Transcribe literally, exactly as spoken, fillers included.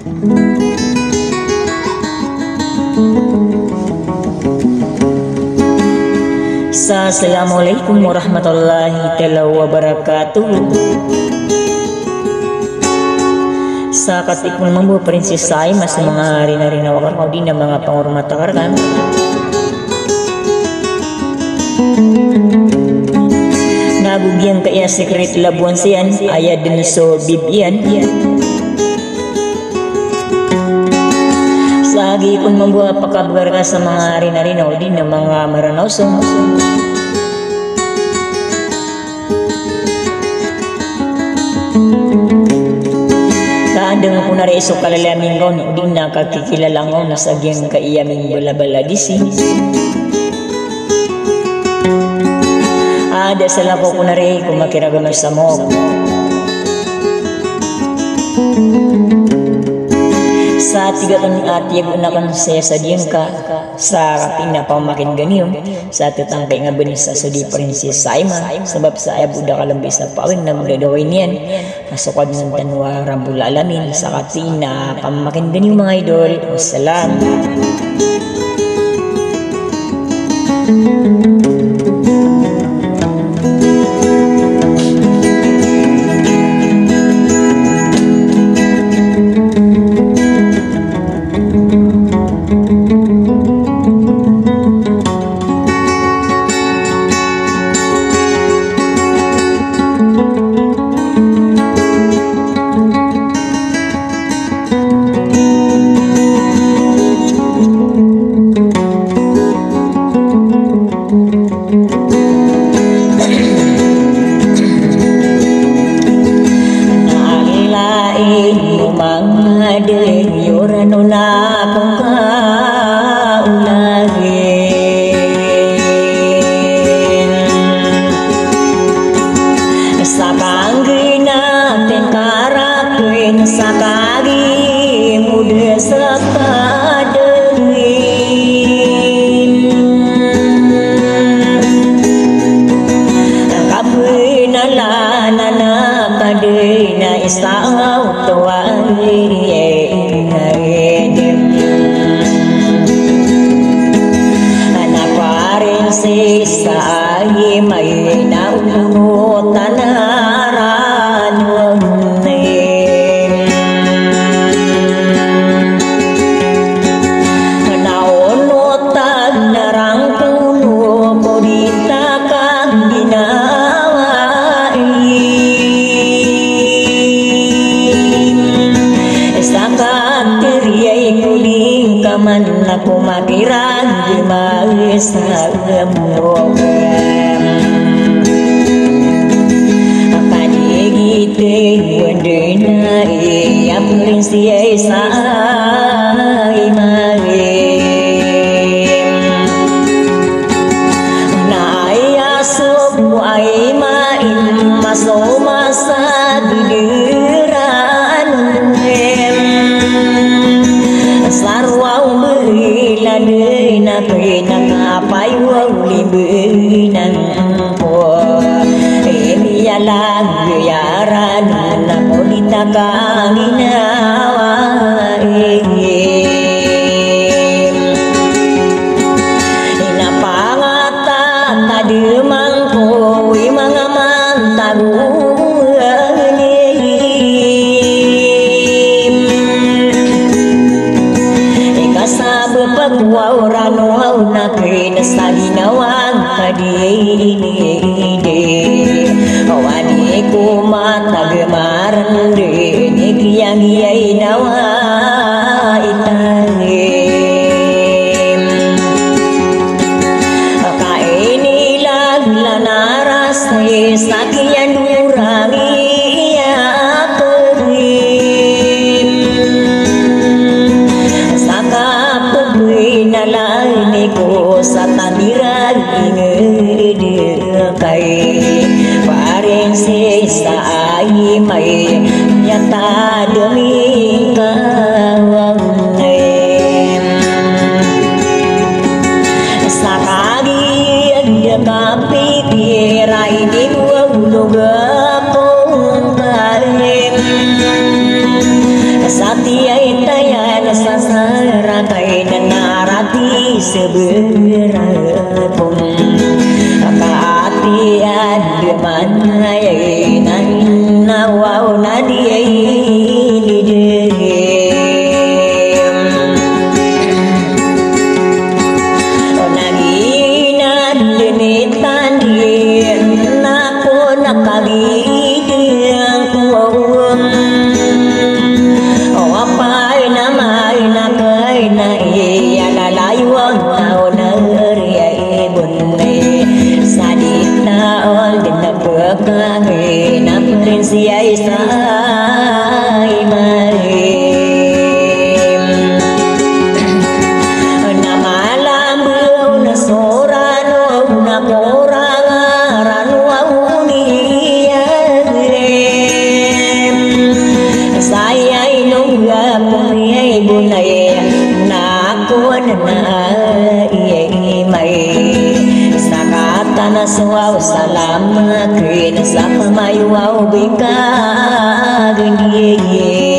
Sa, assalamu alaikum warahmatullahi taala wabarakatuh. Sa katii ko mambo a Princess Saima, sa manga rina-rinaw akn odi na manga pangormat akn rkano. Na go giyangkaya secret love ones iyan, aya dn so bib iyan. Sa gii kon mambo a pakabgar ka sa manga rina-rinaw odi na manga Maranaw Song. Sa adn ko na ri so kalalamin ka on odi na kakikilala ngka on na sa giyangkaya mimbalabala disi. A da salakaw ko na ri ko makiragama sa mok. Sa tig akn a tiyagoan akn saya sa diyangka, sa katii na pamakin'ga niyo, sa tatangkai nga bn sa so di Princess Saima, sabap sa aya bo da kalambay sa pawin na magdadaway niyan. A so Kadnan tano a Rabbul Alamin, sa katii na pamakin'ga niyo manga idol. Wassalam. Na ala ino manga dn iyo rano na pangkaolagin. Sa kanggi na tingkarakn sa kagi mo dn sa kadn. Kabnala na na kadn na isa oto a Na parin sisa ay may naunotan a ranon. Naonotan na rangkono ko di ta kaginawa. Sa katiriyai ko di ngka man ako makirag di maisa mo. Kadigiti wandena iya prinsiyai sa imari. Na aya sobo ay main maso masa di deran. Sarwa o mberi lade na kena kapayo limbenan ko. Imi alang yaran na ko di ta kanginawa. Ina pangatatademan ko i manga mantago. Ika sabap ko a orano na kena sa ginawa ka di ini de. Wani ko matag marende ni kiyang iyai nawa itahim. Kaini lagla na rasi sa kiyan durang iya kawin. Sa kapagwinalan ko sa tandirag inged kai parin sisa ay may yatademi ka. Nakowan na iya imay, sakatan so aw salam aken sa pamayowa o bikag niye.